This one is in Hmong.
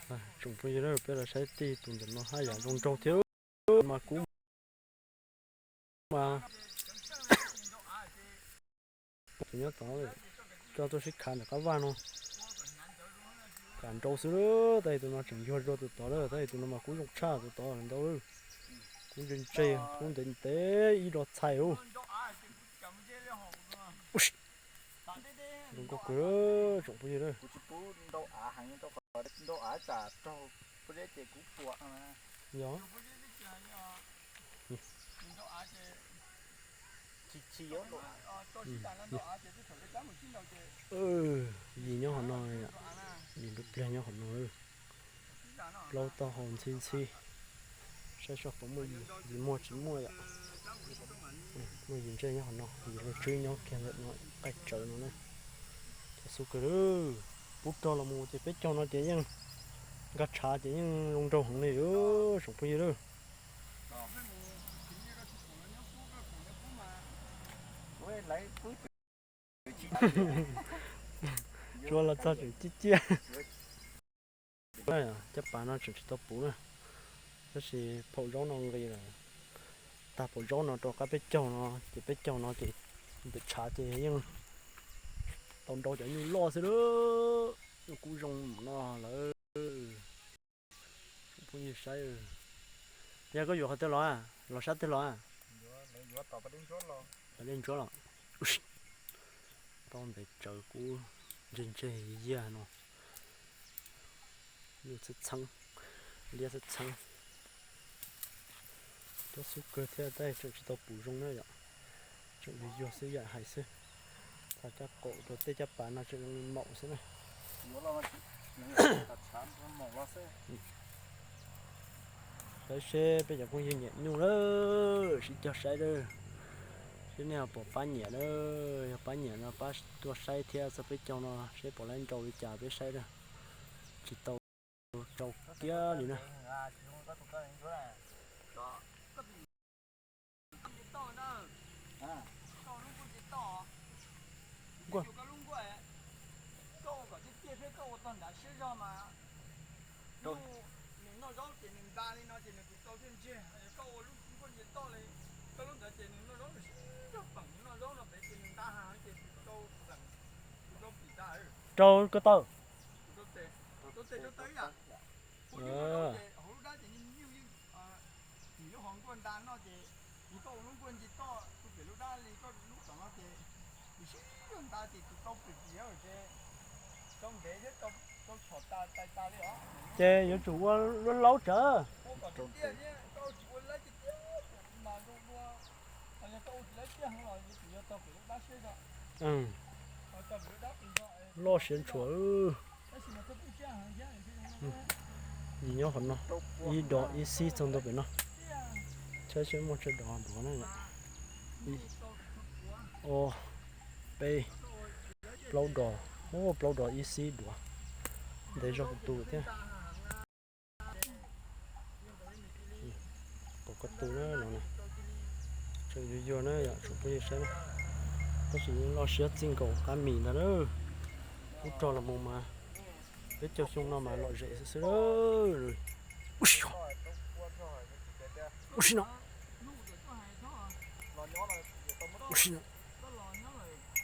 Tsoom phooj ywg, peb los saib tij tus ntawm no haj yam zoo nraug thiab mas kub mas nyob tod, coj tuaj sib khav ntawm qab vaj no. Kam nrau xwb, tab sis tus no tseem yuag dua tus tod lawm, tab sis tus no mas kub zoo tshaj tus tod ntau lawm. Kub ntse ntse, kub ntev ntev ib lo txhais ub. Zoo nkauj kawg tsoom phooj ywg. Yog. Yim nyob qhov no, yim ntsuj pliag nyob qhov no. Plaub taub hau ntxhib ntxhib. Saib seb puas muaj yim, yim muaj tsis muaj yom. Muaj yim ntsej nyob qhov no, yim loj tswb nyob kiag ntawm no qaij tsawv no na. Cov xub kawg, pub rog los mus ces peb caug no ces yeej nkag tshav ces yeej zoo nraug heev li tsoom phooj ywg lawm. Tsuas los txog tseem ciaj ciaj. Caj pas no tseem tsis tau puv na, tab sis phaum zaub no nqis lawm. Tag phaum zaub no rau qab peb caug no ces peb caug no ces ntawm tshav ces yeej tau nrau cov nyuj loj xwb lawm. Kub zoo no lawm. Phooj ywg saib, yog koj yuav qhov twg los, los sab twg los? Tom dej ntsuab los. Tau ntev tsawv kub ntseg ntseg yag no. Nyuj txheeb txheeb, liab txheeb txheeb. Cov xub kawg thiab tab tseem tsis tau puv zoo na yom. Tseem yuag yuag xwb yam hais xwb. Txog caj qaum rau tej caj pas no tseem zoo li maum xwb na. Saib seb peb cov phooj ywg nyiam nyuj lawm sib cog saib lawm. Seb nej ho puas pab nyiam na, yog pab nyiam no pab tuaj saib thiab txog peb caug no seb puas laib nrau li cas peb saib lawm. Tsis tau rau kiag li na. Rau ko taw. Ces yuav tsum ua luab laub tsawv. Loj siav ntshua. Yim nyob qhov no, ib dos ib xib txog ntua pem no. Saib seb muaj tsawg dos duav na. Ib, ob, peb, plaub dos, plaub dos ib xib duav. Ntev zog kuv tus thiab. Pom ko taw na no na. Tseem yuag yuag na yom tsoom phooj ywg saib na. Tab sis loj siab txij nkaus qab mis ntag na. Ub rog los mus mas peb caug xyoo no mas lom zem xwb xwb. Ub si no, ub si no.